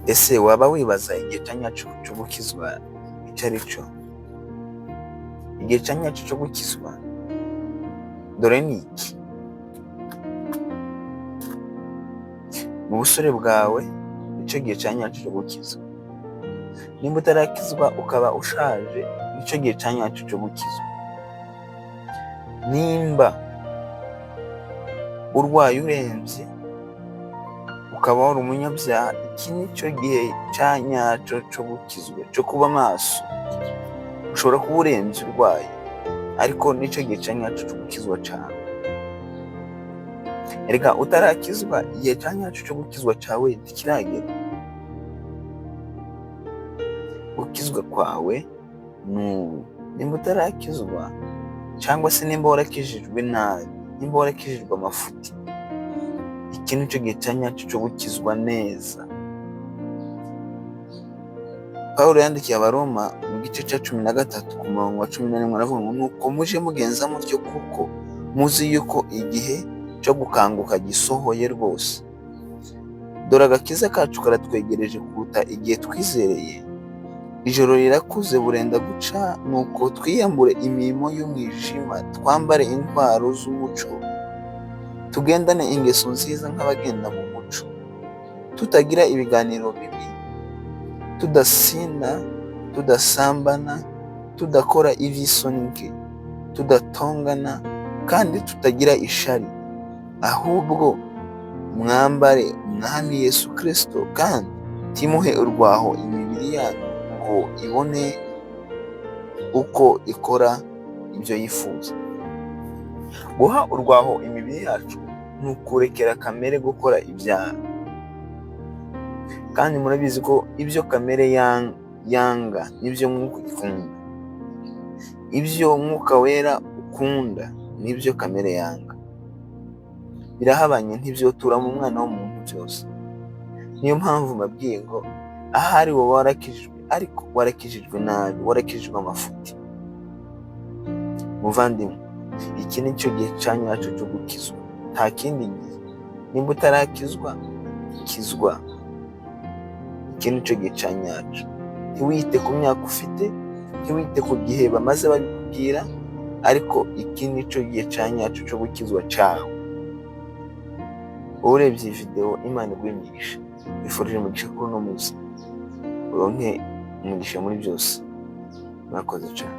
Ese waba wibaza igihe cya nyacyo cyo gukizwa icyo ari cyo? Igihe cya nyacyo cyo gukizwa dore ni iki: mu busore bwawe nicyo gihe cya nyacyo cyo gukizwa. Nimba utarakizwa ukaba ushaje, nicyo gihe cya nyacyo cyo gukizwa. Nimba urwaye urembye ukaba wari umunyabyaha, iki nicyo gihe cya nyacyo cyo gukizwa, cyo kuba maso. Ushobora kuba urembye urwaye, ariko nicyo gihe cya nyacyo cyo gukizwa cyawe. Erega utarakizwa, igihe cya nyacyo cyo gukizwa cyawe ntikiragera. Gukizwa kwawe ni ubu. Nimba utarakizwa cyangwa se nimba warakijijwe nabi, nimba warakijijwe amafuti, iki nicyo gihe cya nyacyo cyo gukizwa neza. Pawulo yandikiye Abaroma mu gice cya 13 ku murongo wa 11, aravuga ngo: "Nuko muje mugenza mutyo, kuko muzi yuko igihe cyo gukanguka gisohoye rwose. Dore agakiza kacu karatwegereje kuruta igihe twizereye. Ijoro rirakuze burenda guca, nuko twiyambure imirimo y'umwijima, twambare intwaro z'umuco, tugendane ingeso nziza nk'abagenda mu muco, tutagira ibiganiro bibi, tudasinda, tudasambana, tudakora iby'isoni nke, tudatongana kandi tutagira ishari, ahubwo mwambare Umwami Yesu Kristo, kandi timuhe urwaho imibiri yanyu ngo ibone uko ikora ibyo yifuza." Guha urwaho imibiri yacu ni ukurekera kamere gukora ibyaha, kandi murabizi ko ibyo kamere yanga nibyo Mwuka ikunda, ibyo Mwuka Wera ukunda nibyo kamere yanga, birahabanye, ntibyotura mu mwana w'umuntu byose. Niyo mpamvu mbabwiye ngo ahari wowe warakijijwe, ariko warakijijwe nabi, warakijijwe amafuti. Muvandimwe, iki ni cyo gihe cya nyacyo cyo gukizwa, nta kindi gihe. Nimba utarakizwa, kizwa, iki ni cyo gihe cya nyacyo. Ntiwite ku myaka ufite, ntiwite ku gihe bamaze babikubwira, ariko iki ni cyo gihe cya nyacyo cyo gukizwa cyawe. Wowe urebye iyi videwo, Imana iguhe imigisha. Nkwifurije umugisha kuri uno munsi, uronke umugisha muri byose. Murakoze cyane.